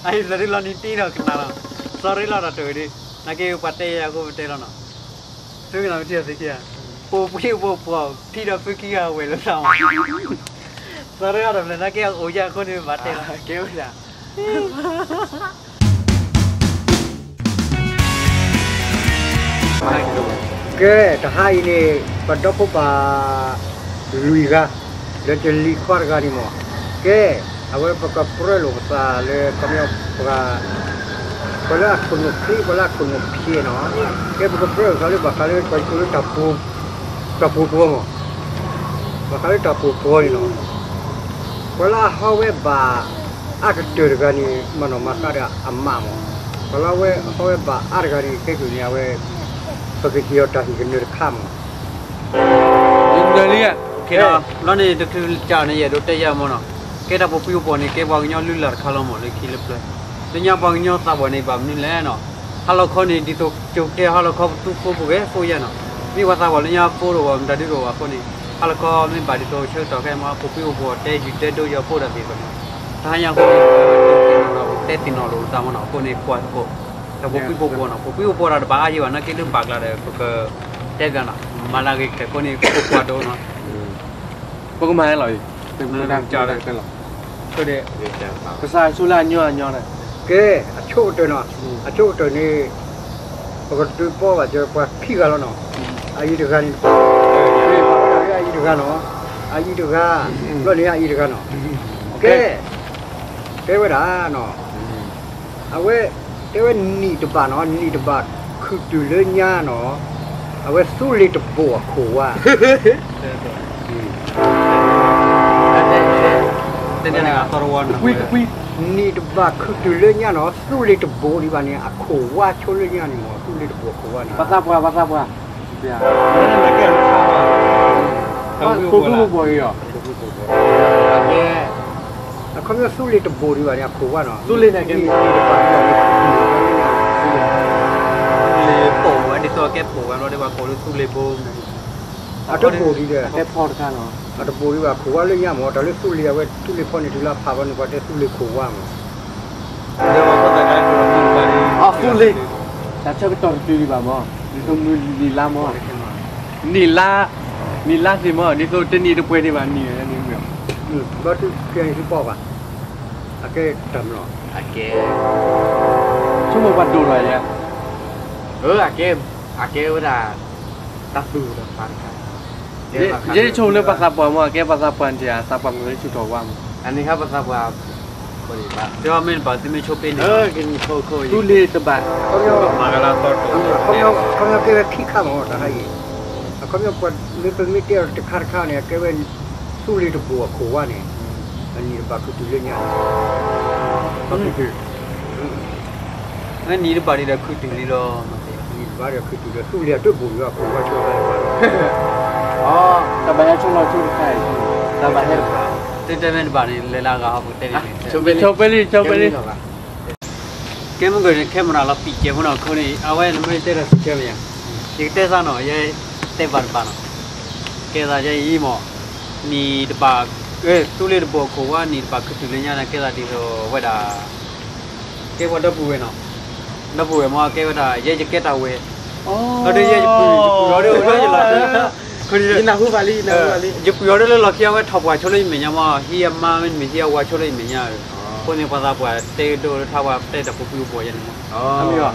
အအံၤသးဒုလီၤနံၤတံၢ်ဒီးကနၣ်လီၤ, sorry လီၤဒီးတဝံၤဒု, နာ်က့ပှၤတဲယၤအဃိပတဲလီၤနီၤ, သုကနၣ်ပထံၣ်အီၤသ့ခံဂၤ, ပိာ်ပှံၢ်ပိာ်ပှီၢ် ထံဒီးဖုခံဂၤဝဲၤလၢသး, sorry ဒီးဖျဲၣ်နာ်က့အအိၣ်ယၤအဃိန့ၣ်ဘၣ်တဲလီၤ, ကဲဝဲဒၣ် ကဲ တဟါအံၤန့ၣ် ပဒီဖိပၢ်လွံၢ်ဂၤ လၢတလံၤခွါတဂၤန့ၣ်မး, ကဲ အဝဲပကပြၢလိာ်ပသးလၢ ခီပညီ ပှၤ ပှၤလၢအခိၣ်နူာ်ချ့ ပှၤလၢအခိၣ်နူာ်ဖျဲးနီၤ, ကဲ ပကပြၢလိာ်သးလၢဘၣ်ဃးလၢပှၤကိးလၢ တၢ်ပူၤပှီၤမး, ဘၣ်ဃးလၢတၢ်ပူၤပှီၤန့ၣ်နီၤ, ပှၤလၢအဟီဝဲဘၣ်အါကတၢၢ်တဂၤန့ၣ် မၤနီၣ်မၤဃါဒီးအမးမး, ပှၤလၢအဝဲဟီဝဲဘၣ်အါတဂၤန့ၣ် ကဲကုၢ်န့ၣ် အဝဲ ပကဟ့ၣ်အီၤတၢ်ဟ့ၣ်ကနၢၤတခါမး, လံဧါ, ဘျီန့ၣ်တချုးကၢ်န့ၣ် ယအဲၣ်ဒိးတဲယၤမးနီၤ, ကဲတၢ်ပူၤပှံၢ်ပူၤပှီၢ်န့ၣ် ကဲပှၤကညီလုၢ်လၢ်တခါလီၤမးလၢခံလၢပျၢၤ, လၢညါပှၤကညီသးပှၢ်န့ၣ် ဘၣ်မနုၤလဲၣ်နီၤ, ဟါလီၤခီန့ၣ် ဒ်သိးကၠိၤတဲဟါလီၤခီပသူဖိပူၤဂ့ၤဖိယဲၢ်နီၤ, မ့ၢ်ပှၤသးပှၢ်လၢညါဖိတအိၣ်ဘၣ် မတၤဒုတအိၣ်ဘၣ်အဃိန့ၣ်, ဟါလီၤခီမ့ၢ်ဘၣ်ဒ်သိးဆၢကတီၢ်ခဲအံၤမး ပူၤပှံၢ်ပူၤပှီၢ်တဲယုာ်တဲဒိယီၤဖိတၢ်သ့ၣ်တဖၣ်န့ၣ်, တဟါညါအဃိန့ၣ် တဲသ့ၣ်နီၣ်လီၤ ပူၤပှံၢ်ပူၤပှီၢ်နီၤ, ပူၤပှံၢ်ပူၤပှီၢ်တၢ်တဘၣ်အါယံၤဘၣ် နာ်က့လၢဘၣ်ကျါဒီး ပကတဲဘၣ်နီၤ, မၤလၢဂ့ၤကတၢၢ်အဃိန့ၣ် ပူၤပှံၢ်ပူၤပှီၢ်ဒိၣ်နီၤ ပကမၤဟဲလီၤအံၤ, ကလီၤ, ကစၢ်ဆိလၢအညီအညီန့ၣ်, ကဲ, အဆိကတၢၢ်နီၤ, အဆိကတၢၢ်န့ၣ်, ပကဒုးပီၢ်ဘၣ်စၢၤပှၤခံဂၤလီၤနီၤ, အအံၤတဂၤန့ၣ်, အံၤတဂၤနီၤ, အအံၤတဂၤ, ဘျီန့ၣ်အအံၤတဂၤနီၤ, ကဲ, တဲဝဲဒၣ်နီၤ အဝဲ, တဲဝဲနံၣ်တဘၣ်နီၤ, နံၣ်တဘၣ်ခုၣ်တုၤလၢညါနီၤ, အဝဲသူလ့ၤတဘိၣ်အခိၣ်ဝါ, နံၣ်တဘၣ်ခုၣ်တုၤလၢညါနီၤ, သူလ့ၤတဘိၣ်ဒံးဘၣ်န့ၣ် အခိၣ်ဝါဆိလၢညါန့ၣ်မး, သူလ့ၤတဘိၣ်အခိၣ်ဝါန့ၣ်, ပှၤသးပှၢ်, ပှၤသးပှၢ်, ပှၤခိၣ်ဘိၣ်ဘိၣ်အံၤအီၤ အခီပညီသူလ့ၤတဘိၣ်ဒံးဘၣ်န့ၣ် အခိၣ်ဝါနီၤ, သူလ့ၤန့ၣ်ကဲ, လ့ၤပိာ်ဝဲဒ်သိးကဲပိာ်ဝဲဘျီဒ်ဘၣ်ကိးလၢသူလ့ၤဖိ, အတဘိၣ်ဒံးဒီး, အတဘိၣ်ဒံးဘၣ်ခိၣ်ဝါလၢညါမး, တၢ်လၢသူလ့ၤအဝဲ သူလ့ၤဖီန့ၣ်တုၤလၢအဖးဘျီန့ၣ် ပှၤတဲသူလ့ၤခိၣ်ဝါမး, သူလ့ၤ, တၢ်ဆၢကတီၢ်တတုၤဒံးဘၣ်မး, ဒ်သိးမုၢ်နံၤလါမး, နံၤလါ, နံၤလါသ့ၣ်မး ဒ်သိးတနံၤတပှဲၤဒံးဘၣ်နံၤန့ၣ်မး, ဘျီတုၤကဲန့ၣ်သုပီၢ်ဘၣ်, အကဲတၢ်မၤလီၤ, ဆိကမိၣ်ပှၤဒိၣ်လီၤယဲ, အကဲ, အကဲဝဲဒၣ်, တၢ်သူၣ်ဒီးပှၤတခါ, ယဲဆိကမိၣ်လၢပှၤသးပှၢ်မး အကဲပှၤသးပှၢ်န့ၣ် အသးပှၢ်မ့ၢ်လၢဆူၣ်ထီၣ်ဝါမး, အန့ၣ်ခါပှၤသးပှၢ်, မ့ၢ်တဘၣ်သုမ့ၢ်ဆိပ့န့ၣ်, သူလ့ၤတဘၣ်, မၤကလါသီတိၤ, ခီပညီကဲဝဲခံခါမး တဟါအံၤ, အခီပညီပှၤမ့ၢ်ပမ့ၢ်တဲအီၤတခါတခါန့ၣ် အကဲဝဲ, သူလ့ၤတဘိၣ်အခိၣ်ဝါန့ၣ်, အနံၣ်တဘၣ်ခုၣ်တုၤလၢညါ, နံၣ်တဘၣ်ဒံးဒီးခုၣ်တုၤလံလီၤ, နံၣ်တဘၣ်ဒီးခုၣ်တုၤဒီး သူလ့ၤအတဘိၣ်ဒံးဘၣ်ခိၣ်ဝါဆိလၢညါ, တၢ်ဘၣ်ဟဲဆိလီၤဆိတခါအံၤ, တၢ်ဘၣ်ဟဲတခါ, တတဲမ့ၢ်တဘၣ်န့ၣ် လဲၤလၢအဂၤဟီၣ်ခိၣ်တဲန့ၣ်, ဆိပ့လံ, ဆိပ့လံ, ကဲမုၢ်ကၢၢ်န့ၣ် ခဲမုၢ်နၤလီၤပံာ်ကဲဖိနီၤ အခိၣ်န့ၣ် အဝဲနမ့ၢ်တဲဒီးစံးဆၢမ့ၢ်ဧါ, ယကတဲသးနီၤ ယတဲဘၣ်တဘၣ်နီၤ, ကဲသးယဲအံၤမး, နံၣ်တဘၣ်, သူလ့ၤတဘိၣ်အခိၣ်ဝါ နံၣ်တဘၣ်ခုၣ်တုၤလၢညါန့ၣ် ကဲသးဒ်သိးဝဲဒၣ်, ကဲပှၤဒီပုၢ်ဝဲၢ်နီၤ, ဒီပုၢ်ဝဲၢ်မး ကဲဝဲဒၣ် ယဲယကဲတၢ်ဝဲၢ်, ဒီးယဲယပုၢ်, ယပုၢ်အီၤဒ်လၢယလီၢ်ခံ, ယနၢ်ဟူဘၣ်လံ, ယပုၢ်အီၤဒ်လၢလီၢ်ခံ အဝဲထီၣ်ပှၢ်ဆိလၢယမဲာ်ညါမး ဟံးအမါမ့တမ့ၢ်ဟံးအဝၤဆိလၢယမဲာ်ညါဧၢ, အဃိန့ၣ်ပှၤသးပှၢ်တဲဒိၣ်လၢထါပှၢ်တဲတၢ်ပူၤကွံာ်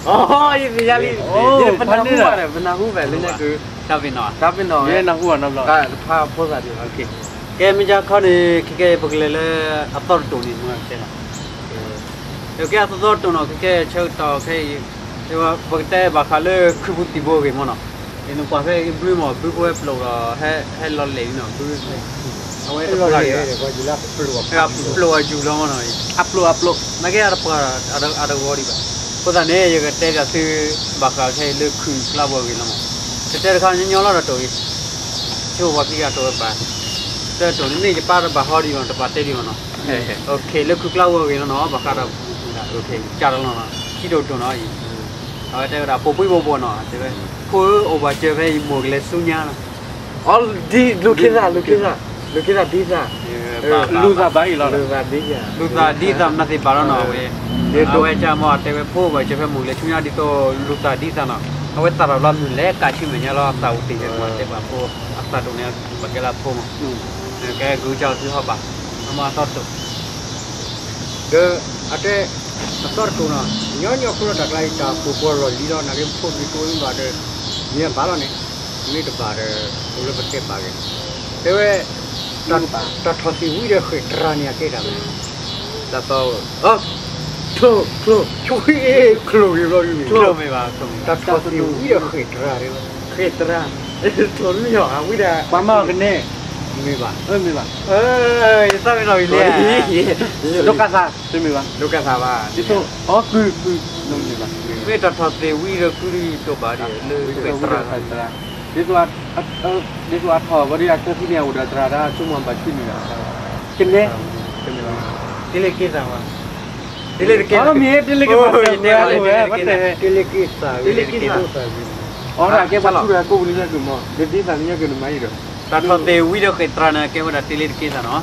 အိၣ်ပှဲၤယဲန့ၣ်မး, ယသ့ၣ်ညါလံ, ပနၢ်ဟူဘၣ်, ပနၢ်ဟူဘၣ်လၢညါကု, တၢ်ပ့ၤနီၣ်, တၢ်ပ့ၤနီၣ်, ကဲမ့ၢ်ကခီန့ၣ် ခဲကဲပကလဲၤလၢ အသီတတိၤန့ၣ်မးတဲလီၤ ကဲအသီသီတိၤနီၤ ခဲကဲဆၢကတီၢ်ခဲအံၤ, ပကတဲဘၣ်ဃးလၢခုပူၤသံၣ်ဘိအဂ့ၢ်မးနီၤ, နကွၢ်ဖဲအံၤဘုမး ဘုဖိဝဲပျိာ်ဒီး ဟဲလီၤလဲၣ်လံနီၤ ဘု, အဝဲတပျၢ်လံ, ပျိာ်အီၤယူၢ်လီၤမးနီၤ, အပျိာ်အပျိာ် နာ်က့အတပှၢ်အတဂီၤဒံးဘၣ်, အဃိသတးန့ၣ် ယကတဲဘၣ်သု ဘၣ်ဃးခဲအံၤလၢခုၣ်ကျါဘိအဂ့ၢ်လီၤမး, တတဲတခါညီညီလီၤဒီးတိၤအံၤ, ဆိပှၤခံဂၤတိၤဝဲပၢ်, တတိၤန့ၣ် ယပၢ်တဘၣ်ဟီဒံးဘၣ် တဘၣ်တဲဒံးဘၣ်နီၤ လၢခုၣ်ကျါဝဲအဂ့ၢ်လီၤနီၤ ဘၣ်ဃးဒီး ကၢ်တလီၤနီၤ ခံတိၤတိၤနီၤအံၤ, အဝဲတဲဝဲဒၣ် ပိာ်ပှံၢ်ပိာ်ပှီၢ်နီၤ တဲဝဲ, ဖိဧၢ အိၣ်ဘၣ်စၢၤဖဲအံၤ မိၢ်ကလဲၤဆူညါနီၤ, ဒ် လူၤခ့သၣ် လူၤခ့သၣ် လူၤခ့သၣ်ဒ်သၣ်, လူၤသးဘၣ်အံၤလီၤ, လူၤသးဒ်သးမနုၤသ့ၣ်ဘၣ်လီၤနီၤ, အဝဲ, အဝဲကမီၤတဲဝဲဖိဘၣ်စၢၤဖဲမုၢ်လဲၤဆူညါဒ်သိးလူၤသးဒ်သးနီၤ, အဝဲသးဒီးလီၤမုၢ်လဲၤကးဆံမဲာ်ညါလီၤ သးအိၣ်တ့ၢ်ယဲမၤတဲဘၣ်ဖိ, အသးဒိၣ်န့ၣ် ပကဲလၢဖိမး, ကဲဂုာ်ကၢ်အီၤသုဟီၣ်ဘၣ်, အမၤအသီတတိာ် ဒီး အတဲ အသီတတိာ်နီၤ, ညီညီဖိလီၤတၢ်ကျါအံၤ တၢ်ပိာ်ပှီၢ်လီၢ်လံၤလီၤ နက့ဖိမ့ၢ်တိၢ်မ့ၢ်ဘၣ်ဒီး မ့ၢ်အဘၣ်လီၤန့ၣ်, မ့ၢ်တဘၣ်ဒီး အိၣ်လၢပတဲဘၣ်က့ၤ, တဲဝဲ တၢ်ထီၣ်သ့ၣ်ဝံၤဒီးဃဲၣ်တရါန့ၣ် အကဲဒၣ်မ့ၢ် တၢ်သီ, ချိၣ်, ချိၣ်, ချိၣ်, ချိၣ်, တၢ်ထီၣ်သ့ၣ်ဝံၤဒီးဃဲၣ်တရါ, ဃဲၣ်တရါ, ထီၣ်လၢယီၤ အဝံၤဒီး ပှၤမၤအီၤကနဲ, မ့ၢ်ဘၣ်, မ့ၢ်ဘၣ်, ယသးမ့ၢ်နီၣ်ဝံၤလံ, ဒိကသး, မ့ၢ်ဘၣ်, ဒိကသးဘၣ်, ဒ်သိးအီကုၢ်ကုၢ်, မ့ၢ်ဘၣ်, မ့ၢ်တၢ်ထီၣ်သ့ၣ်ဝံၤဒီးကုၢ်ဒ်သိးဘၣ်ဒီး လၢဃဲၣ်တရါ, ဒ်သိးအထီၣ်ဘၣ်ဒီးအကဲသ့ၣ်န့ၣ် အအိၣ်ဒီးတရါဒၣ်ဆိကမိၣ်ဘၣ်ဆံးန့ၣ်, ကနဲ, တ့လ့က့သးဘၣ်, တ့လ့က့သး, မ့ၢ်တ့လ့က့သး, တ့လ့က့သး, အီဒၣ်ကဲပှၤထူတၢ်ကိးပူၤလၢညါက့ၤမး ဒီးဒ်သးလၢညါက့ၤန့ၣ်မၤအံၤဒီး တၢ်ထီၣ်သ့ၣ်ဝံၤဒီးဃဲၣ်တရါန့ၣ် ကဲဝဲဒၣ်တ့လ့တက့သးနီၤ,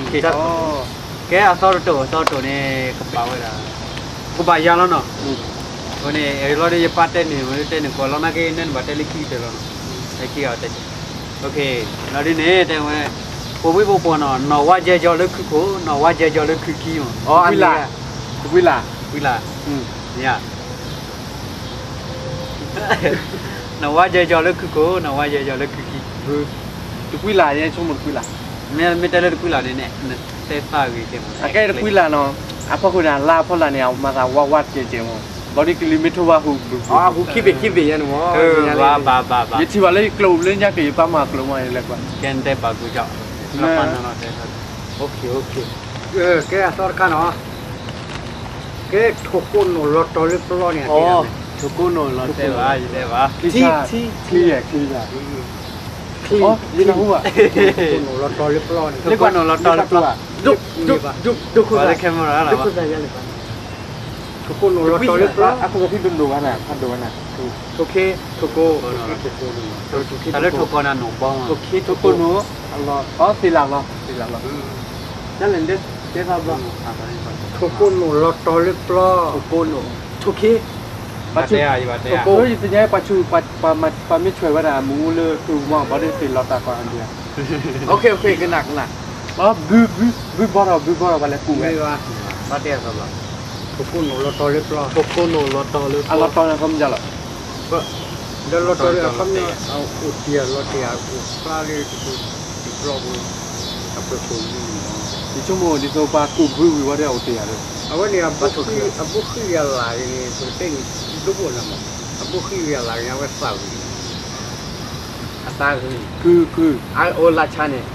ကဲအသီတတိာ် အသီတတိာ်န့ၣ် ကဘၣ်ဝဲဒၣ်, ကဘၣ်ယၤလီၤနီၤ, အဃိန့ၣ် လီၤဒီးယပၢ်တဲန့ၣ် တဲန့ၣ်ကီးလီၤ နာ်က့ နဲနဘၣ်တဲလၢခံကတၢၢ်လီၤနီၤ, ခံဂၤတဲ, လီၤဒ်န့ၣ် တဲဝဲ, ပှၤဝံဖိပှၤနီၤ နီၢ်ဝါယဲယီၤလၢခုၣ်ခိၣ် နီၢ်ဝါယဲယီၤလၢခုၣ်ခံမး, တကွံလၢ်, တကွံလၢ်, တကွံလၢ်, ယၤ နီၢ်ဝါယဲယီၤလၢခုၣ်ခိၣ် နီၢ်ဝါယဲယီၤလၢခုၣ်ခိၣ်, တကွံလၢ် ယဲဆိကမိၣ်တကွံလၢ်, မ့ၢ်တဲလၢတကွံလၢ်န့ၣ် တဲသၣ်ဂ့ၤကဲမး, အကဲတကွံလၢ်နီၤ, အဖီခိၣ်န့ၣ် အလါအဖီလာ်န့ၣ် အမၤသးဝးဝးတကဲးကဲးမး, ဘၣ်ဒီးကလံၤမ့ၢ်ထိဘၣ်ဟူးဘုး, ဟူးခံဘ့ၣ်ခံဘ့ၣ်ယဲန့ၣ်မး, ယထံၣ်ဘၣ်လၢယကျိာ်လၢညါက့ၤ ယပၢ်မၤကျိာ်မး ယလဲၤကွၢ်, ကဲတဲဘၣ်ကူကီ, ကဲအသီတခါနီၤ ကဲ ထိၣ်ကိနိၣ်လီၤတီၤလၢပျီန့ၣ် ထိၣ်ကိနိၣ်လီၤတဲဘၣ် ယတဲဘၣ် ချံဆါ ချံဆါ ယနၢ်ဟူဘၣ် ထိၣ်ကိနိၣ်လီၤတီၤလၢပျီန့ၣ် လၢပှၤနိၣ်လီၤတီၤလၢပျီ ဒိၣ်ခိၣ်သၣ် ထိၣ်ကိနိၣ်လီၤတီၤလၢပျီ အခိၣ်သ့ၣ်ဒိၣ်ဒိၣ်ဘၣ်န့ၣ် ဖးဒိၣ်ဘၣ်န့ၣ် ထိၣ်ခ့ ထိၣ်ကိ တၢ်လၢထိၣ်ကိန့ၣ်နိၣ်ဘီ ထိၣ်ခ့ ထိၣ်ကိနိၣ် အလီၤ အသ့ၣ်လၢ်လီၤ သ့ၣ်လၢ်လီၤ တၢ်လဲၣ်တဲသီဘျီ ထိၣ်ကိနိၣ်လီၤတီၤလၢပျီ ထိၣ်ကိနိၣ် ထိၣ်ခ့ ထိၣ်ကိ ယသ့ၣ်ညါပှၤဆူၣ် ပှၤမ့ၢ်ဆွဲးဝဲဒၣ်မူလၢထူမီၢ် ဘၣ်ဒ်သ့ၣ်လီၤတၢ်ကီအဒံး ကနၣ်ကနၣ် ဘုဘုဘီထီၣ် ဘုဘီထီၣ် ပှၤလဲၤကူၣ်ဝဲ ဘၣ်တဲသီဘျီ ထိၣ်ကိနိၣ်လီၤတီၤလၢပျီ ထိၣ်ကိနိၣ်လီၤတီၤလၢပျီ အလီၤတီၤန့ၣ် ခီမ့ၢ်လီၤ ဒီးလီၤတီၤလၢအခီပညီ အိၣ်တ့ၢ်လီၤတ့ၢ် အိၣ်ဖျါလၢတပူၤတပျီပူၤ အပှဲၤခိၣ်မူ ယဆိကမိၣ်ဒ်သိးပှၤကူၣ်ဘုဝံၤဝဲဒီးအိၣ်တ့ၢ်ယၤဒီး အဝဲန့ၣ် အဘိဃံယၤလၢ်ဂ့ၤန့ၣ် ပကတဲန့ၣ် ဒိၣ်ဘိၣ်နၤမး အဘိဃံယၤလၢ်ဂ့ၤန့ၣ် အဝဲသၣ်ဝံၤ အသၣ်ဂ့ၤ ခုခု အအိၣ်လၢဆါန့ၣ်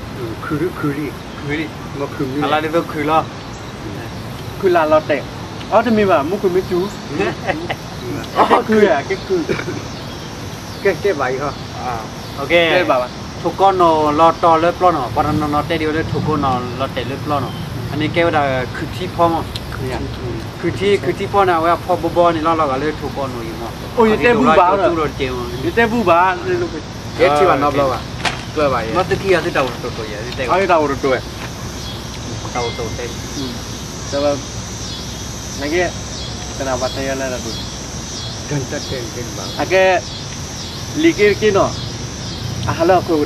ခုခုလံ ခုလံ မ့ၢ်ခုမံ အလီၤဒ်သိးခုလီၤ ခုလၢ်လီၤတဲာ် အီတမံၤဘၣ် မူခိၣ်မ့ၢ်စူၤ အီခု ကဲခု ကဲတဲဘၣ်အံၤဟီ တဲဘၣ်ဘၣ် ထိၣ်ကိနိၣ်လီၤတီၤလၢပျီနီၤ ပှၤတနီၤနီၤတဲဒ်ဝဲလၢ ထိၣ်ကိနိၣ်လီၤတဲာ်လၢပျီနီၤ အန့ၣ်ကဲဝဲဒၣ်ခုၣ်ထံဖီမး ခုၣ်ထံ ခုၣ်ထံဖီန့ၣ် အဝဲအဖီဘီဘီန့ၣ်လီၤ လီၤဂာ်လၢထိၣ်ကိနိၣ်အံၤမး အိၣ်ယတဲဘူၣ်ဘၣ် ယဲထံၣ်ဘၣ်နီတဘျီဘၣ် ကျၢၢ်ဘၣ်ယဲ မ့ၢ်သုခံဂၤသုတၢ်အိၣ်တတိၢ်တိၢ်ယဲ သုတဲ အတၢ်အိၣ်တတိၢ်ဝဲ တၢ်အိၣ်တတိၢ်တဲ တၢ်ဝဲ နကဲ တနၤပှၤတဲယဲလၢတၢ်တိၢ် အကဲ လံာ်က့တက့နီၤ အဟးလၢဟီၣ်ခိၣ်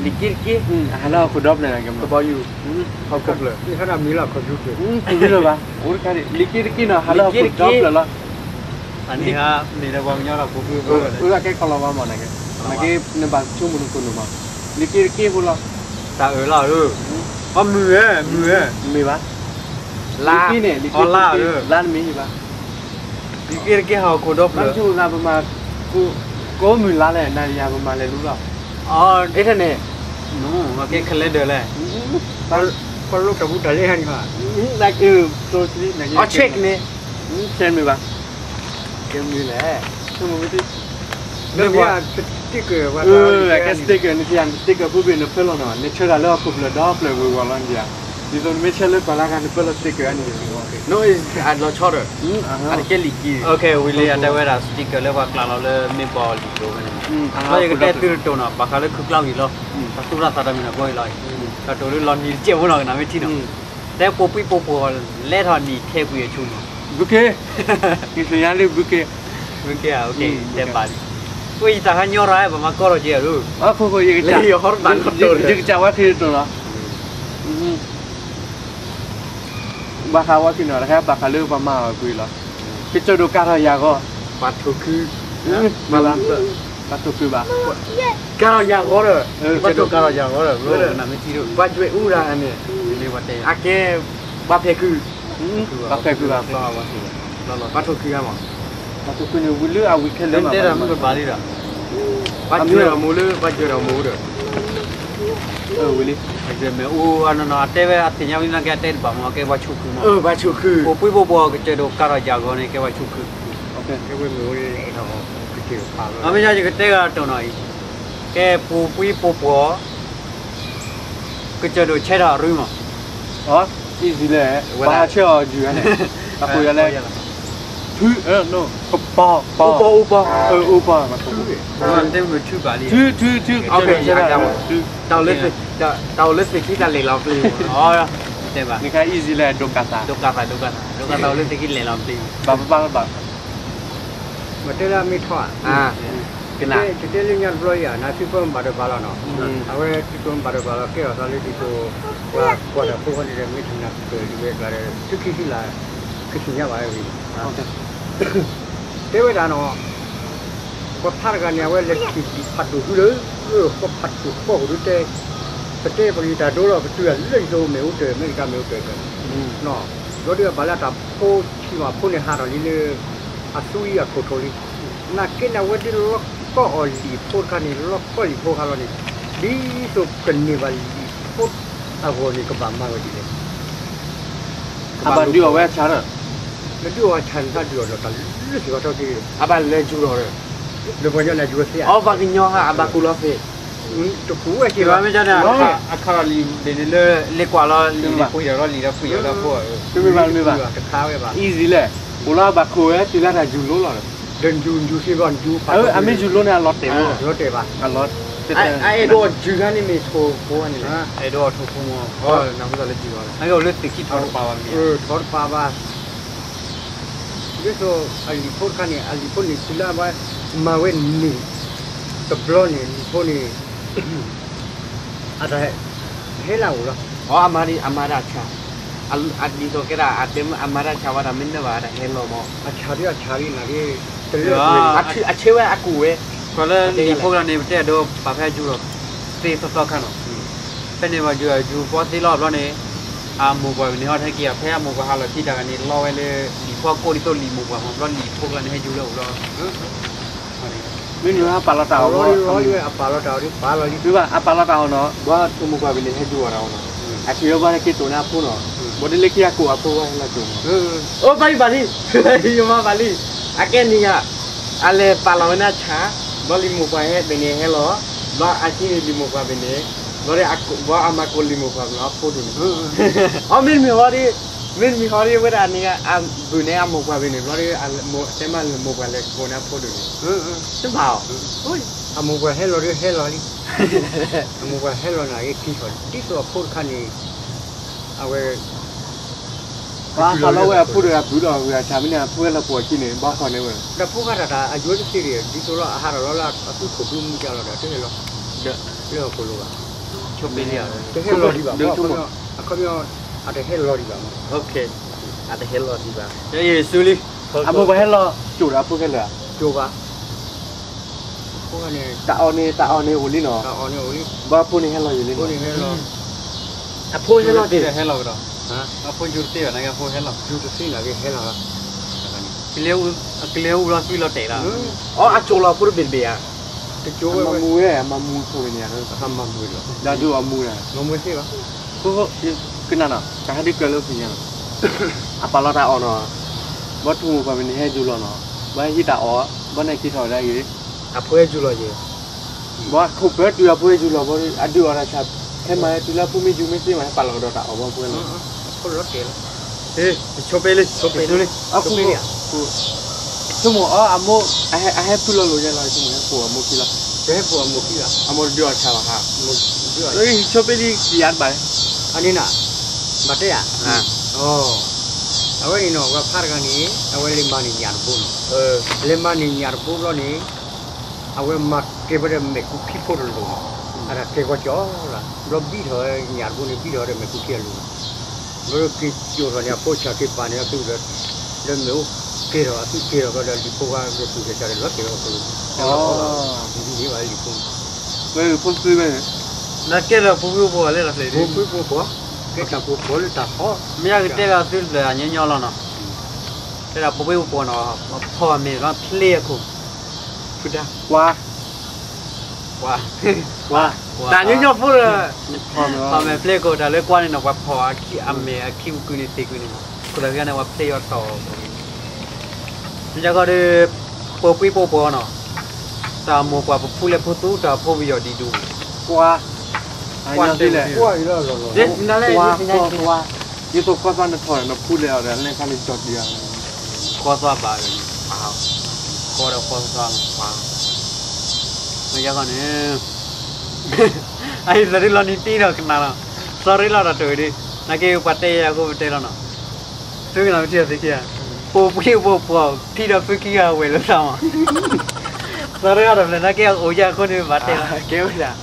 ဒီဖျၢၣ် လံာ်က့တက့ အဟးလၢဟီၣ်ခိၣ်ဒီဖျၢၣ်န့ၣ် ကဘီယူၤ ဟီၣ်ခိၣ်ဖျၢၣ် မ့ၢ်ဟဲဒၣ်မံၤလၢ computer လံာ်က့တက့နီၤ ဟးလၢဟီၣ်ခိၣ်ဒီဖျၢၣ်လီၤ အန့ၣ် မ့ၢ်လၢပှၤကညီလီၤ ပူၤဖု အကဲကီၢ်လီၤဝါမးနကဲ နကဲ နဘၣ်ဆိကမိၣ်နခိၣ်နူာ်မး လံာ်က့တက့ဖိလီၤ တၢ်အၢၣ်လီၤဧၢ အီမုၢ်ဧၢ မုၢ်ဧၢ မ့ၢ်ဘၣ် လါ လံာ်က့န့ၣ် လံာ်က့တက့ လါတမံၤဘၣ် လံာ်က့တက့ဟီၣ်ခိၣ်ဒီဖျၢၣ် မ့ၢ်ဆိကမိၣ်သးပမၤ ကိးမုၢ်လါလဲၣ် နၤယၤပမၤလဲၤလူလီၤ အ့ၣ်ထၢၣ်န့ၣ် နကဲ calendar လဲၣ် ပှၤလိတၢ်ဘူးတၢ်လဲဟဲန့ၣ်ဘၣ် နကဲ အီ check န့ၣ် check မ့ၢ်ဘၣ် ကဲမုၢ်လဲၣ် နမ့ၢ် sticker ဝဲ ကဲ sticker နထံၣ် sticker ဖိဘ့ၣ်နဖၢလီၤနီၤ နဆၢတၢ်လၢဟီၣ်ခိၣ်ဖျၢၣ်ဒီဖျၢၣ်ဝ့ၤဝီၤလီၤနထံၣ် ဒ်သိးနမ့ၢ်ဆၢလၢပှၤလၢဂၤနပၢလီၤ sticker န့ၣ် no is အလီၤဆီဒီး အတကဲလံာ်က့ okay ဝံၤလံအတဲဝဲဒၣ် sticker လၢပှၤကျးလီၤလၢမ့ၢ်ဘီလံာ်ကျိၤဖဲန့ၣ် လီၤယကတဲသုတတိၢ်နီၤ ဘၣ်ဃးလၢခုကျါဂ့ၤလီၤ ပှၤသူၣ်ရၣ်သးတၢ်မံၤနီၤဘီအံၤလီၤ တၢ်တိၤလၢလီၤနံၤတစဲးဖိနီၤ ကနၣ်မ့ၢ်ထံနီၤ, တဲပိာ်ပှံပိာ်ပှီၤ လဲၤထီၣ်နံၤခဲကွံာ်အဆူၣ်နီၤ, ဘုက့, ယသ့ၣ်ညါလၢဘုက့, ဘုက့, တဲဘၣ်လံ, အိၣ်ယတၢ်ဟးညီရၤ ပမၤကီထီၣ်ကဲဧါ, ယကစၢ်ဝဲခံတတိၤလီၤ, ဘၣ်ဃးဝဲခံနီၤ တခါဘၣ်ဃးလၢပှၤမၤအီၤကွံာ်လီၤ, ကစၢၢ်ဒိၣ်ကးထီၣ်ယၤဂီၤ, ပှၤထိၣ်ခု, ပှၤထိၣ်ခုဘၣ်, ကးထီၣ်ယၤဂီၤဒီး, ကစၢၢ်ဒိၣ်ကးထီၣ်ယၤဂီၤဒီး, ပှၤကွဲးအူဒၣ်န့ၣ်, အကဲ, ပှၤဖဲးခု, ပှၤဖဲးခုဘၣ်, ပှၤထိၣ်ခုမး, ပှၤထိၣ်ခုန့ၣ် ဝံၤလၢအဝံၤခဲလၢာ်မး, တဲတၢ်မုၢ်ကပၤလံဒီး, ပှၤကွဲးဒီးမိၢ်လၢ ပှၤကွဲးဒီးမိၢ်ဒီး ဝံၤလံ, မ့ၢ်အိၣ်အနီၢ်နီၢ် အတဲဝဲအသ့ၣ်ညါဝံၤနာ်က့ အတဲတဘၣ်မး ကဲပှၤဆိၣ်ခုမး, ပှၤဆိၣ်ခု, ပိာ်ပှံပိာ်ပှီၤ ကစၢၢ်ဒိၣ်ကးထီၣ်ယၤဂီၤန့ၣ် ကဲပှၤဆိၣ်ခု, မ့ၢ်ယကတဲဂၤတနီၤအံၤ, ကဲပိာ်ပှံပိာ်ပှီၤ ကစၢၢ်ဒိၣ်ဆဲးထီၣ်အရုမး, easy လဲၣ်, ပှၤဆဲးအီၤယုၢ်န့ၣ်, အဃိယလဲၣ်, ထု, ကပီၤ, ပီၤ, အိၣ်ပီၤ, အိၣ်ပီၤ, ထု, ထု, ထု, တၢ်အိၣ်လၢသ့ၣ်ခံတၢ်လဲၤလီၤပျံၤ, နခါ easy လဲၣ် ဒိၣ်ကးသး, ဒိၣ်ကးသး, ဒိၣ်ကးသး, ဒိၣ်ကးသးအိၣ်လၢသ့ၣ်ခံလဲၤလီၤပျံၤ, ဘၣ်ဘၣ်ဘၣ်ဘၣ် မ့ၢ်တဲလၢအမ့ၢ်ထီၣ်ဧါ, ကတဲလၢညါတဘျီအံၤဧါ, နသုဖၢမၤတဘၣ်လီၤနီၤ, အဝဲသုဖၢမၤတဘၣ်လီၤ ကဲထီၣ်သးလၢဒ်သိး ပှၤကွၢ်တၢ်ဖိဃီန့ၣ်ဒီး မ့ၢ်ထံၣ်နၢ်ပၢၢ်ဒ်ဝဲကျါဒီး သုခံသုလၢ ကသ့ၣ်ညါဘၣ်ဝဲန့ၣ်, တဲဝဲဒၣ်နီၤ, ပှၤဖးတဂၤန့ၣ် အဝဲလဲၤထံၣ်ဖးဒိၣ်သုလၢ ဃီဖးဒိၣ်ဃီကဒုတဲ, ပတဲပဂံၢ်တၢ်ဒိလီၤ ပတုၤအလၢယသိးမ့ၢ်အိၣ်တၢ် မ့ၢ်တကါမ့ၢ်အိၣ်တၢ်, ဒီးဒုးအဘၣ်လၢတၢ်ဖိဆံးမးဖိန့ၣ်ဟးထီၣ်လံလၢ အသူအံၤအခိၣ်ထိးလံ, နာ်က့န့ၣ် အဝဲဒ်လီၤကီၢ်အီၤလံာ်ဖိတခါန့ၣ် လီၤကီၢ်လံာ်ဖိခါလီၤန့ၣ်, ဒ်သိးကန့ၢ်ဘၣ်လံာ်ဖိအဂီၢ်န့ၣ် ကဘၣ်မၤဝဲဒ်လဲၣ်, အဘၣ်ဒုးအီၣ်ဝဲဆၣ်ဒီး, လၢဒုးအီၣ်ဆၣ်န့ၣ် တၢ်ဒုးအီၣ်ဒီးတၢ်လၢစ့ၢ်ကီးထီၣ်က့ၤ, အဘၣ်လဲၤယူၤလီၤဒီး, လၢပှၤကညီန့ၣ်ယူၤဝဲသ့ဧါ, အီဘၣ်ကညီဟါ အဘၣ်ကူၣ်လီၤသ့, တကူၣ်ဝဲက့ၤဘၣ်မ့ၢ်န့ၣ်, အခါလီၤလံာ်ဒ်န့ၣ်လၢ လဲၤကွၢ်လီၤလံာ်ဒီးပှ့ၤဒီးလီၤဖိ, တမ့ၢ်ဘၣ်တမ့ၢ်ဘၣ်, တခါဝဲဘၣ်, easy လဲၣ်, အိၣ်လီၤအဘၣ်ခိၣ်ဝဲတုၤလၢတၢ်ယူၤလိလီၤဒီး, ဒီးယူၤယူၤသ့ဘၣ်ယူၤ, အမ့ၢ်ယူၤလိန့ၣ် အလီၤတဲာ်မး, လီၤတဲာ်ဘၣ်, အအဲၣ်ဒိးယူၤခါန့ၣ်မ့ၢ်ထိၣ်ဖိန့ၣ်လဲၣ်, အဲၣ်ဒိးထိၣ်ဖိမး, နၢ်ဟူသးလၢယူၤလီၤ, အအိၣ်လၢသ့ၣ်ခံထီၣ်တပာ်ဘၣ်မ့ၢ်, ထီၣ်တပာ်ဘၣ် ဒ်သိးအလံာ်ဖိတခါန့ၣ် အလံာ်ဖိန့ၣ် တုၤလၢအဝဲမၤဝဲန့ၣ် တဘျီန့ၣ် လံာ်ဖိန့ၣ် အတၢ်ဟဲလၢအအိၣ်လီၤ, အမၤဒ်အမၤတၢ်ဆါ, ဒ်သိးကဲဒၣ် အမၤတၢ်ဆါဝဲဒၣ်မ့ၢ်နၢ်ဘၣ် အတၢ်ဟဲလီၤမး, အဆါဒ်အဆါဒ်နာ်က့, အဆ့ဝဲအကူၣ်ဝဲ, ပှၤလၢလံာ်ဖိတဂၤန့ၣ် ပတဲအဒိ ပာ်ဖဲယူၤလီၤ သ့သီသီခါနီၤ, ဖဲန့ၣ်ပှၤယူၤယူၤပီသ့လီၤဘျီန့ၣ် အမိၢ်ပှၢ်န့ၣ်ဟီၣ်ထဲက့ၤ ဖဲအမိၢ်ပှၢ်ဟးလီၤထံတၢ်ဂၤန့ၣ် လီဝဲလၢ လံာ်ဖိကိးဒ်သိးလံာ်မိၢ်ပှၢ်မး ဘျီလံာ်ဖိကျါန့ၣ်ဟဲယူၤလၢအအိၣ်လီၤ, မ့ၢ်နုၤဟးပာ်လီၤတၢ်အီၣ်, အပာ်လီၤတၢ်အီၣ်နီၤ, ဘၣ်အမိၢ်ပှၢ်ဘ့ၣ်န့ၣ်ဟဲယူၤဝဲဒၣ်အီၤနီၤ, အထံၣ်ဝဲဘၣ်လၢက့ၤတိၢ်န့ၢ်အဖိနီၤ, ဘၣ်ဒ်လၢခံအကိၣ်အဖိဝဲဟဲလီၤတိၢ်မး, အိၣ်ဘၣ်လံဘၣ်လံ, ယမၤဘၣ်လံ, အကဲန့ၣ်ယါ, အလဲၤပာ်လီၤဝဲန့ၣ်ဆါ, ဘျီလံာ်မိၢ်ပှၢ်ဟဲဘ့ၣ်န့ၣ်ဟဲလီၤ, ဘျီအဆံန့ၣ်လံာ်မိၢ်ပှၢ်ဘ့ၣ်န့ၣ်, ဘျီဒီး ဘၣ်အမၤကိၢ်လံာ်မိၢ်ပှၢ်ဘ့ၣ်န့ၣ်အဖိဒိၣ်န့ၣ်, အမ့တမ့ၢ်ဟီဒ်, မ့တမ့ၢ်ဟီဒ်ဝဲဒၣ်န့ၣ် အဘုၣ်န့ၣ်အမိၢ်ပှၢ်ဘ့ၣ်န့ၣ် ဘျီဒီး တဲမးလံာ်မိၢ်ပှၢ်လဲၤကိၢ်န့ၢ်အဖိဒိၣ်န့ၣ်, တဘၣ်အီၤ, အမိၢ်ပှၢ်ဟဲလီၤဒီးဟဲလီၤလံ, အမိၢ်ပှၢ်ဟဲလီၤန့ၣ် အက့ၤထီၣ်ဒ်သိးအဖိတခါန့ၣ်, အဝဲ ပှၤဟးလီၤဝဲအဖိတဂၤဘုးလီၤ ဝံၤအဆၣ်မ့ၢ်န့ၣ် အဖိဟဲလီၤပိာ်အခံန့ၣ် ဘၣ်ဃီန့ၣ်ဝဲ, ဒီးဖိဃါတၢ်တၢ်အယိတသ့ဒံး ဒ်သိးလီၤ အဟးထီၣ်လီၤလၢအသူခိၣ်ဘုမူကလီၤဒီး တဟဲလီၤ, လၢဟီၣ်ခိၣ်လိၤဘၣ်, တဟဲလီၤဒံးဘၣ်, အခီပညီ အတဟဲလီၤဒံးဘၣ်မး, အတဟဲလီၤဒံးဘၣ်, ယဲယဆူလံ, အမိၢ်ပှၢ်ဟဲလီၤ ကၠိၣ်ဒီးအဖိခဲလၢာ်ဧါ, ကၠိၣ်ဘၣ် တၢ်အီၣ်န့ၣ် တၢ်အီၣ်န့ၣ်အိၣ်လံနီၤ, ဘၣ်အဖိန့ၣ်ဟဲလီၤယံာ်လံ, အဖိဟဲလီၤတ့ၢ်, ဟဲလီၤကဒီး, အဖိယူၤတသ့ဘၣ် နကဲအဖိဟဲလီၤ, ယူၤတသ့နာ်က့ဟဲလီၤ, ကလဲၤအူလီၤသွံလီၤတဲာ်လီၤ, အကၠိၣ်လီၤဖိတဘ့ၣ်တဘ့ၣ်ဧါ, တကၠိၣ်ဝဲ, အမၤမူဝဲ အမၤမူဖိဝဲန့ၣ်, အမၤမူဝဲလီၤ, ဒီးဒုးအမူန့ၣ်, မၤမူဝဲသ့ဘၣ်, ကနၣ်နီၤ တၢ်ဟဲဒ်ကြၢးလၢဖံးညါနီၤ, အပာ်လီၤတၢ်အီၣ်နီၤ, ဘၣ်ထူမိၢ်ပှၢ်ဘ့ၣ်န့ၣ်ဟဲယူၤလီၤနီၤ, ဘၣ်ဟဲဟံးတၢ်အီၣ်, ဘၣ်န့ၣ်က့ၤထီၣ်ဝဲဒၣ်ဂ့ၤ, အဖိဟဲယူၤလီၤယဲ, ဘၣ်ခိၣ်ပၢတုၤအဖိဟဲယူၤလီၤဘၣ်, အဒုးအီၣ်တၢ်ဆၣ်, ဟဲမၤတုၤလၢအဖိမ့ၢ်ယူၤမ့ၢ်သ့မး ဟဲပာ်လီၤကဒီးတၢ်အီၣ်ဘၣ်ဖိလီၤ, အဖိလီၤတဲာ်လီၤ, ဆိမိၣ်အီၤအမိၢ်, အဟဲဖုလီၤလိာ်ယဲလီၤ, ဆိမိၣ်ဟဲပိာ်အမိၢ်ခံလီၤ, ဟဲပိာ်အမိၢ်ခံလီၤ, အမိၢ်တဒုးအီၣ်ဆၣ်ဘၣ်ဟါ, အမိၢ် ဆိပ့လံယၤတဘၣ်, အန့ၣ်နၤ, ဘၣ်တဲဧါ, အဝဲန့ၣ်နီၤ ပှၤဖးတဂၤန့ၣ် အဝဲလဲၤမၤန့ၢ်ညၣ်တဘိနီၤ, လဲၤမၤန့ၢ်ညၣ်တဘိဘျီန့ၣ် အဝဲမၤကဲၤဝဲဒီးမဲာ်ကူခံဖိတလိၤနီၤ, အတၢ်ကဲၤကီကီလီၤ, ဘျီဘံထီၣ်ညၣ်တဘိန့ၣ် ဘံထီၣ်ဒီးမဲာ်ကူခံအလိၤနီၤ, ဘျီက့ၤကၠိာ်ထီၣ်န့ၣ် အဖိဆၣ်က့ၤပာ်န့ၢ်အသုဒီး လၢမ့ၣ်အူကဲၤထီၣ်အသုကဲၤထီၣ်ဘျီဒီးလံာ်ဖိခွါကသူၣ်ကဲၤစၢ်ဒီးလီၤကဲၤဝဲအဖိ, ဒ်န့ၣ်ဘၣ်လံာ်ဖိ, ဝဲဖိသုဝဲန့ၣ်, နကဲထီၣ်ပူၤကွံာ်ပူၤလၢတၢ်ဖျၢၣ်, ပူၤကွံာ်ပူၤပူၤ, ကဲထီၣ်ပူၤပူၤလၢတၢ်ဖီ, မ့ၢ်ယကတဲလီၤသုဖျၢၣ်အညီညီလီၤနီၤ, တဲဒၣ်ပူၤကွံာ်ပူၤပူၤနီၤ, ဖီၣ်အမဲာ်လီၤဖျ့အခိၣ်, ဖုဒါ, ကွၢ်, ကွၢ်, တၢ်ညီညီဖိလၢ ဖီၣ်မဲာ်ဖျ့အခိၣ် တၢ်လၢကွၢ်န့ၣ်နီၤ ပှၤဖီၣ်အမဲာ်အခံပူၤကွံာ်န့ၣ်သ့ကွံာ်န့ၣ်မး, ခိၣ်သၣ်ဃံန့ၣ် ပှၤဖျ့အီၤတီၢ်, မ့ၢ်ယခီဒီး ပူၤကွံာ်ပူၤပူၤနီၤ, တၢ်မိၢ်ပှၢ်ပဖူလဲၣ်ဖိသူတၢ်ဖိပယီၤဒံးဒူၣ်, ကွၢ်, ကွၢ်တဲ, ကွၢ်, ယသိးကွၢ်သွါနထီၣ်နဖူလဲၣ်အီၤဒီး လဲၤခါန့ၣ်ကၠီၤတံၢ်ဧါ, ကွၢ်သွါဘၣ်ဒီး ကွၢ်ဒီးကွၢ်သွါ, မ့ၢ်ယခီန့ၣ် အအံၤသရ့လီၤနံၤတံၢ်ဒီးကနၣ်လီၤ, sorry လီၤဒီးတဝံၤဒုး, နာ်က့ပှၤတဲယၤအဃိပတဲလီၤနီၤ, သုကနၣ်ပထံၣ်အီၤသ့ခံဂၤ, ပူၤကွံာ်ပူၤပူၤ ဖံဒီးဖုခံဂၤဝဲၤလိာ်သးမး, sorry လီၤဒီးဖျၢၣ် နာ်က့အိၣ်ယၤအဃိန့ၣ်ဘၣ်တဲလီၤ, ကဲဝဲဒၣ်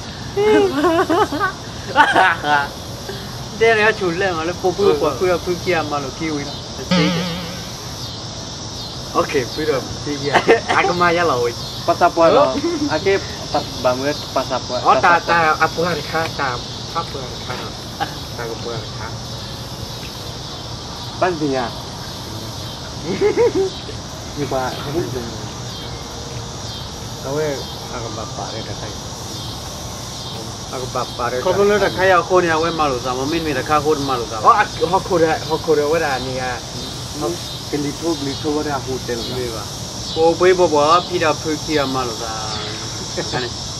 တဲန့ၣ်အဆူၣ်လဲၣ်မးလၢပူၤကွံာ်ပူၤပူၤ ဖုဒီးဖုခံဂၤမၤလိာ်ခံဝံၤလီၤ, ဖုဒီးဖုခံဂၤ အကမၤယၤလီၤဝဲ, ပှၤသးပှၢ်လီၤ, အကဲ ဘၣ်မနုၤပှၤသးပှၢ်, အပှၤတခါ တၢ်ဖးပှၤတခါနီၤ, တၢ်ကပှၤတခါ, ဘၣ်သ့ၣ်ညါ ယပှၤ အဝဲ အကဘၣ်ပာ်လၢတခါအံၤ, အကဘၣ်ပာ်လၢ ခီဖျိလၢတၢ်ခါအံၤအဃိန့ၣ် အဝဲမၤလိာ်သးမး, မ့တမ့ၢ်တၢ်ခါအဃိတမၤလိာ်သးဘၣ်, ဟီၣ်ခိၣ်ဒီး ဟီၣ်ခိၣ်ဒီးအဝဲဒၣ်န့ၣ်ဧါ, ကလံၤထိကလံၤထိဝဲဒၣ်အဟူးတဲလီၤ, မ့ၢ်ဘၣ်, ပူၤကွံာ်ပူၤပူၤ ဖံဒီးဖုခံဂၤမၤလိာ်သး, တၢ်ပျံၤဂၤန့ၣ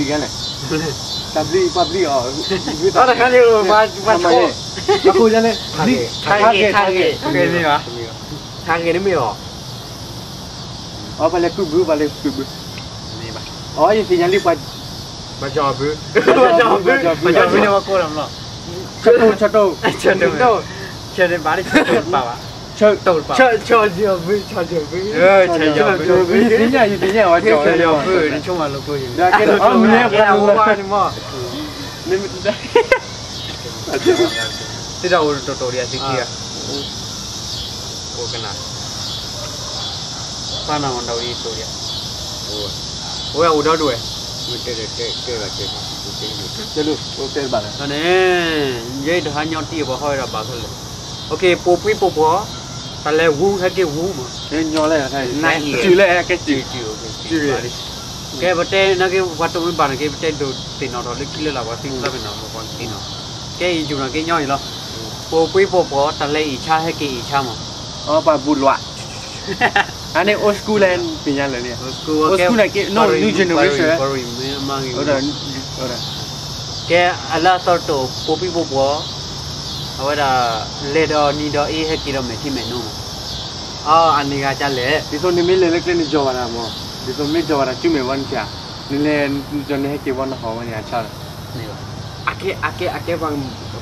်, တၢ်ပျံၤပှၤပျံၤအီၤ, တၢ်ခါန့ၣ် ပှၤဆိ, ပှၤဆိ, ထါဂ့ၤ, ထါဂ့ၤ, ထါဂ့ၤန့ၣ်မ့ၢ်အီၤ, အပှၤလဲၤကုၢ်ဘု ပှၤလဲၤကုၢ်ဘု, အယသ့ၣ်ညါလံပှၤ, ပှၤကၠီဘု, ပှၤကၠီဘု, ပှၤကၠီဘုန့ၣ်ဝဲကိးလီၤမး, ဆၢတိၢ်, ဆၢတိၢ်, ဆၢတိၢ်, ဆၢတိၢ်ဘၣ်, ဆၢတိၢ်တပာ်ဘၣ်, ဆၢ, ဆၢကၠီဘု, ဆၢကၠီဘု, ယသ့ၣ်ညါ ယသ့ၣ်ညါဝဲကၠီဘု, နဆိကမိၣ်လိာ်ကျိယၤ, မ့ၢ် သ့ၣ်တၢ်အိၣ်တတီၤတီၤဒံးအသ့ၣ်ခံဂၤ, အိၣ်ကနၣ်, ဖးနၢ်မၤဒီးဝံၤတိၤဒံး, အိၣ်ဝဲအိၣ်ဒီဒူၣ်ဝဲ, တဲဘၣ်တဲ, တဲဘၣ်တဲ, န့ၣ်, ယဲအံၤတဟါညီတံၢ်အပှၤဟီၣ်ဝဲဒၣ်ဘၣ်ခဲလၢာ်, ပူၤကွံာ်ပူၤပူၤ, တၢ်လဲၤဝူဟဲက့ၤဝူမး, ကဲ, ပတဲနာ်က့ ပှၤတိၢ်မ့ၢ်ဘၣ်နာ်က့ ပတဲဒိးသ့ၣ်နီၣ်ထီၣ်လၢခံလၢ်လၢ် ပှၤသံသးပ့ၤနီၣ် ပှၤကသ့နီၣ်, ကဲအံၤယူၤနာ်က့ညီအံၤလီၤ, ပူၤကွံာ်ပူၤပူၤ တၢ်လဲၤအ့ၣ်ဆါဟဲက့ၤအ့ၣ်ဆါမး, ပှၤဘူၣ်လွး, အန့ၣ် old school လၢသ့ၣ်ညါလၢာ်န့ၣ်, old school ကဲ, new generation, ကဲအလၢအသီတအိၣ် ပူၤကွံာ်ပူၤပူၤ, အဝဲဒၣ် လဲၤဒီးနံၤဒီးအ့ဟဲက့ၤဒီးမဲာ်ထံမဲာ်နိမး, အန့ၣ်ဂၤဒ်လဲၣ်, ဒ်သိးနမ့ၢ်လဲၤလၢကျဲနယီၤဘၣ်တၢ်မး, ဒ်သိးမ့ၢ်ယီၤဘၣ်တၢ်စုမဲာ်ဝဲန့ၣ်, နလဲၤ, နဟဲက့ၤဝဲနဟီၣ်ဝဲန့ၣ်အဆါလီၤ, အကဲ, အကဲ, အကဲပှၤ,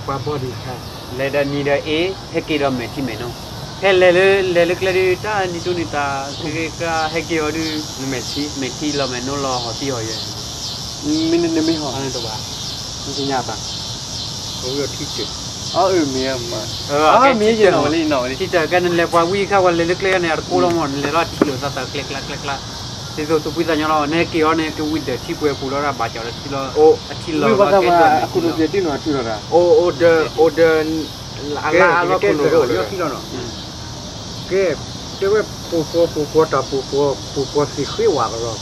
ပှၤဘီဒံးတခါ, လဲၤဒီးနံၤဒီးအ့ ဟဲက့ၤဒီးမဲာ်ထံမဲာ်နိ, ဟဲလဲၤလၢ, လဲၤလၢကျဲဒုး တၢ်နံၤတူနံၤသး, ကဲကဲကဟဲက့ၤအီၤဒုး, မဲာ်ထံ, မဲာ်ထံလီၤမဲာ်နိလီၤဟီၣ်သံဟီၣ်ယဲၢ်, မ့ၢ်နမ့ၢ်ဟီၣ်, နသ့ၣ်ညါဘၣ်, အမ့ၢ်, မ့ၢ်ယနီၣ်ဝဲလံ, ထံတၢ်ကဲနလဲၤပှၤဝံၤခါ ပှၤလဲၤလၢကျဲန့ၣ် အတကိးလီၤမး နလဲၤလီၤထံလိာ်သးသးကျဲကျါကျဲကျါ, ဒ်သိးသူၣ်ဖှံသးညီလီၤ နဟဲက့ၤအီၤန့ၣ် ကဝံၤဒၢးထံပှဲၤပူၤလီၤဒၣ်ဘၣ်ကၠီၤလၢထံလီၤ, အထံလီၤလီၤကဲဒၢး, အိၣ်ဒီး, အိၣ်ဒီး, အလါလီၤခိၣ်နူာ်လီၤ, ကဲ, တဲဝဲပူၤပူၤပူၤပူၤတၢ်ပူၤပူၤ ပူၤပူၤသ့ၣ်ဃ့ဝးကလီၤ,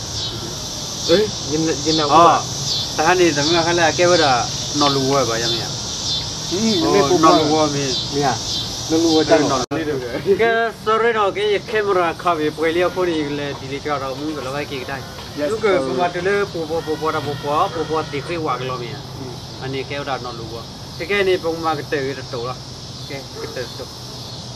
တဟါန့ၣ် တမ့ၢ်ဘၣ်ခါလၢအကဲဝဲဒၣ် နီၢ်လူၤဝီၤဘၣ်ယၤမ့ၢ်ဧါ, နီၢ်လူၤဝီၤမ့ၢ်, နီၢ်လူၤဝီၤ, ကဲ sorry နီၤ ကဲယ camera ခီဘ့ၣ်ပှဲၤလံအဃိန့ၣ် ယကလဲၤ delete ကဒီးမူကလီၤဝဲက့ၤကဒါ, ယုကမၤတုၤလၢပူၤပူၤပူၤပူၤတၢ်ပူၤပူၤ ပူၤပူၤသ့ၣ်ဃ့ဝးကလီၤမ့ၢ်ဧါ, အန့ၣ်ကဲဝဲဒၣ်နီၢ်လူၤဝီၤ, ခဲကဲန့ၣ် ပကမၤကတၢၢ်ဂ့ၤတတိၤလီၤ, ကဲကတၢၢ်တတိၤ,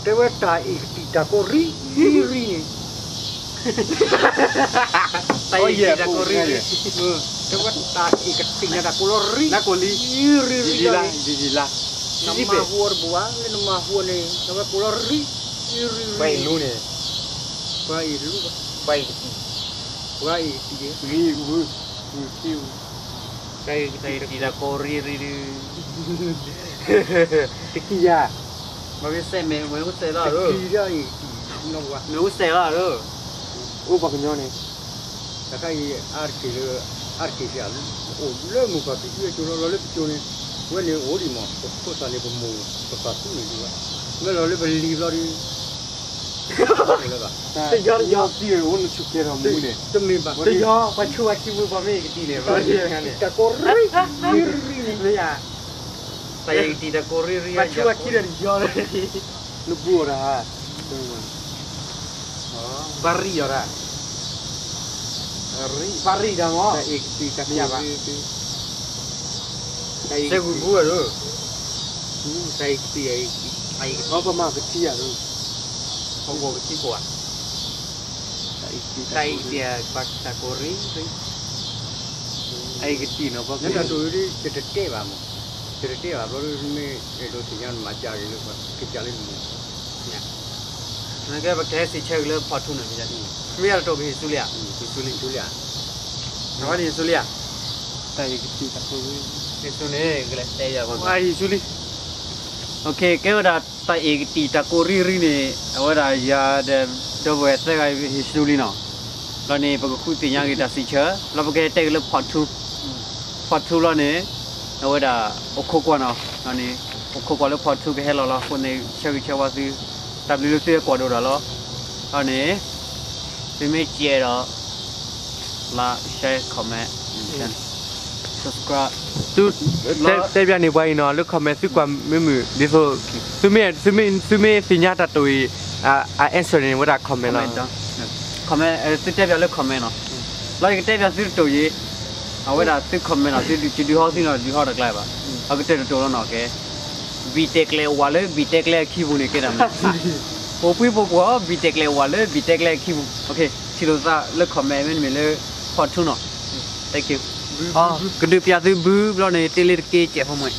တဲဝဲတၢ်အ့ၣ်ကတံာ်တၢ်ကိးရံၣ်ရံၣ်န့ၣ်, တၢ်အ့ၣ်ကတံာ်တၢ်ကိးရံၣ်ရံၣ်, တၢ်အ့ၣ်ကတံၢ်န့ၣ် တၢ်ကိးလီၤရံ, နကိးလံ, ရံရံလံ, ဒ်ဒ်လါ, နမၤဟူအီၤတဘူးဘၣ်, လၢနမၤဟူအီၤန့ၣ် အဝဲကိးလီၤရံ, ရံရံ, ပှၤအ့ၣ်လူန့ၣ်, ပှၤအ့ၣ်လူ, ပှၤအ့ၣ်ကတံၢ်, ပှၤအ့ၣ်ကတံၢ်, ရံ, တၢ်အ့ၣ်ကတံၢ် တၢ်ကိးရံရံဒု, တကံၢ်ယၤ, မ့ၢ်စဲးမ့ၢ်, မ့ၢ်စဲးလီၤ, မ့ၢ်စဲးလီၤ, အိၣ်ပှၤကညီန့ၣ်, တခါအံၤ အါတက့ၢ်လၢ, အါတက့ၢ်စ့ၢ်, အိၣ်လၢမိၢ်ပၢ်ဖံဖုအစိၤလီၤ, လီၤလၢပစိၤန့ၣ်, ဝဲန့ၣ်အိၣ်ဒံးမး, ပခိၣ်သၣ်န့ၣ် ပမိၢ်ပပၢ်သူန့ၣ်ဒံးဝဲ, မ့ၢ်လီၤလၢပလံၤဘျီဒု, တယီတယီသံအိၣ်နဆူၣ်ကဲထီၣ်မူန့ၣ်, တမ့ၢ်ဘၣ်, တယီပှၤဆူၣ်ပှၤခံမူပှၤမ့ၢ်အ့ၣ်ကတံၢ်န့ၣ်, တၢ်ကိးရံရံ, မ့ၢ်ယၤ, တၢ်အ့ၣ်ကတံၢ်တၢ်ကိးရံရံ, ပှၤဆူၣ်ပှၤခံဒီးတယီလၢ, နဘူးအီၤတၢ်, ဘၣ်ရံၣ်အီၤတၢ်, ဘၣ်ရံၣ်တၢ်မး, တၢ်အ့ၣ်ကတံၢ်တၢ်ကိးရံရံ, တၢ်အ့ၣ်ကတံၢ်, တၢ်အ့ၣ်ကတံၢ်, ပမၤကထံၣ်ယၤ, ပကထံၣ်ဖိဧါ, တၢ်အ့ၣ်ကတံၢ်တၢ်ကိးရံရံ, အ့ၣ်ကတံၢ်နီၤ, ပှၤကတၢၢ်တတဲဘၣ်မး, တတဲဘၣ်ဘျီဒု, မ့ၢ်အဲၣ်ဒိးသ့ၣ်ညါနမၤကၢ်ဂ့ၤလၢပှၤကစၢ်လၢနမၤ, နကဲပကဟဲစံးဆၢက့ၤလၢ part two န့ၣ်, မ့ၢ်ယတတိၢ်ကဟ့ၣ်ဆူလံဧါ, ဟ့ၣ်ဆူလံ, အဝဲန့ၣ်ဟ့ၣ်ဆူလံဧါ, တၢ်အ့ၣ်ကတံၢ်တၢ်ကိးရံရံ, ဟ့ၣ်ဆူန့ၣ်, ဟ့ၣ်ဆူလံ, ကဲဝဲဒၣ်တၢ်အ့ၣ်ကတံၢ်တၢ်ကိးရံရံန့ၣ်, အဝဲဒၣ်ယၤဒီး ဒီပုၢ်ဝဲၢ်သၢဂၤဟ့ၣ်ဆူလံနီၤ, လီၤန့ၣ် ပကဃုသ့ၣ်ညါက့ၤတၢ်စံးဆၢ, လီၤပကဟဲတဲက့ၤလၢ part two, part two လီၤန့ၣ်, အဝဲဒၣ် အိၣ်ခိးကွၢ်နီၤ, လီၤန့ၣ်, အိၣ်ခိးကွၢ်လၢ part two ကဟဲလီၤလီၤ, အဃိန့ၣ် ဆၢဂ့ၤဆၢဝါသု, တၢ်ဘျုးလၢသုဟဲကွၢ်ဒိၣ်ဒီးလီၤ, လီၤန့ၣ်, သုမ့ၢ်ကဲဒီး, like, share, comment, တဲဘၣ်န့ၣ်ပှၤအံၤနီၤ လၢ comment သုကွၢ်မုာ်မုာ်, ဒ်သိး, သုမ့ၢ်သ့ၣ်ညါတၢ်တိာ်အံၤ, အ answer န့ၣ် ဝဲဒၣ် comment လီၤ, comment, သုတဲဘၣ်လၢ comment နီၤ, လီၤယကတဲဘၣ်သုတတိာ်အံၤ, အဝဲဒၣ်သု comment နီၤ, သုဒုးဟီသုနီၤ ဒုးဟီတကျါဘၣ်, အကတၢၢ်တတိာ်လီၤနီၤ, ကဲ, ဘံၣ်တဲာ်ကျဲၤဝးလၢဘံၣ်တဲာ်ကျဲၤအခံပူၤန့ၣ် ကဲဒၣ်မ့ၢ်, ပိာ်ပှံၤပိာ်ပှီၢ် ဘံၣ်တဲာ်ကျဲၤဝးလၢဘံၣ်တဲာ်ကျဲၤအခံပူၤ, ထံၣ်လိာ်သးလၢ comment မ့တမ့ၢ်လၢ part two နီၤ, thank you, ကဒုးပျးသုဘုဘျီန့ၣ် တ့လ့တက့ကဲးဖိမွဲ,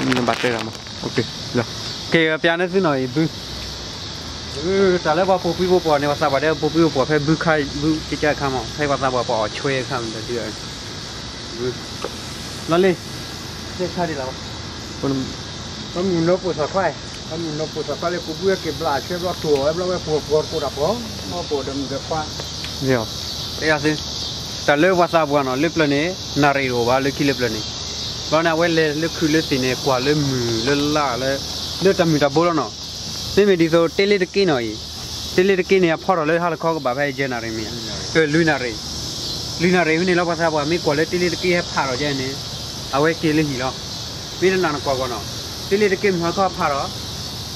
နဘၣ်တဲဒၣ်မး, ကဲပျးန့ၢ်သုနီၤအံၤ ဘု တၢ်လၢပှၤပိာ်ပှံၤပိာ်ပှီၢ်န့ၣ် ပှၤသးပှၢ်ဒဲးပိာ်ပှံၤပိာ်ပှီၢ် ဖဲဘုခါဘုကကါခါမး ဖဲပှၤသးပှၢ်ပှၤအီၣ်ဆွဲအခါမး တဒု, ဘု, လီၤလံ, တဲခါဒံးလီၤ, ပမုၢ်နီၢ်ပိာ်သးခွါ, ပမုၢ်နီၢ်ပိာ်သးခွါလၢ ပဘုဝဲက့ၤဘျးဆွဲဘျီတိၢ်အီၤဝဲဘျီဝဲပှီၢ်ပှီၢ်တကိးတၢ်ပှီၢ်, မ့ၢ်ပိာ်ဒီးမုၢ်ဒီးခွါ, တဲယၤသု, တၢ်လၢပှၤသးပှၢ်နီၤ လၢပျၢၤန့ၣ် နၣ်ရံၣ်တအိၣ်ဘၣ် လၢခံလၢပျၢၤန့ၣ်, ဘျီန့ၣ် အဝဲလဲၤလၢခုးလၢသ့ၣ်န့ၣ် ကွၢ်လၢမုၢ်လၢလါလၢ, လၢတၢ်မုၢ်တၢ်ဘိလီၤနီၤ, မ့မ့ၢ်ဒ်သိးတ့လ့တက့နီၤအံၤ, တ့လ့တက့န့ၣ် အဖီထီၣ်လၢဟါလီၤခီကဘၣ်ဖဲယဲၢ်နၣ်ရံၣ်မ့ၢ်ဧါ, လွံၢ်နၣ်ရံၣ်, လွံၢ်နၣ်ရံၣ်ဝံၤန့ၣ်လီၤ ပှၤသးပှၢ်မ့ၢ်ကွၢ်လၢတ့လ့တက့ဟဲဖးထီၣ်ယဲန့ၣ်, အဝဲက့ၤလၢဟံၣ်လီၤ, မ့ၢ်တနာ်နကွၢ်ကွၢ်နီၤ, တ့လ့တက့မုၢ်ဟါခီဖးထီၣ်,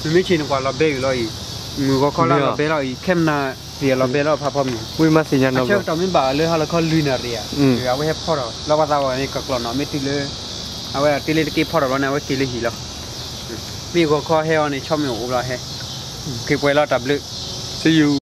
မ့မ့ၢ်ဆ့ၣ်နကွၢ်လီၤဘဲအံၤလီၤအံၤ, မုၢ်ဂီၤခီလၢလီၤဘဲလီၤအံၤ ခဲမနၤသ့ၣ်လီၤဘဲလီၤဖးဖီမုၢ်, အဆၢကတီၢ်မ့ၢ်ဘၣ်လၢဟါလီၤခီလွံၢ်နၣ်ရံၣ်ဧါ, အဝဲဟဲဖီထီၣ် လီၤပှၤသးပှၢ်န့ၣ်ကကျီၢ်နီၤ မ့ၢ်တုၤလၢ, အဝဲတ့လ့တက့ဖီထီၣ်ဘျီန့ၣ် အဝဲက့ၤလၢဟံၣ်လီၤ, မ့ၢ်ဂီၤခီဟဲအီၤန့ၣ် ဆီမ့ၢ်အိၣ်ဘျီဟဲ, က့ၤပှဲၤလီၤတၢ်ဘျုး, see you.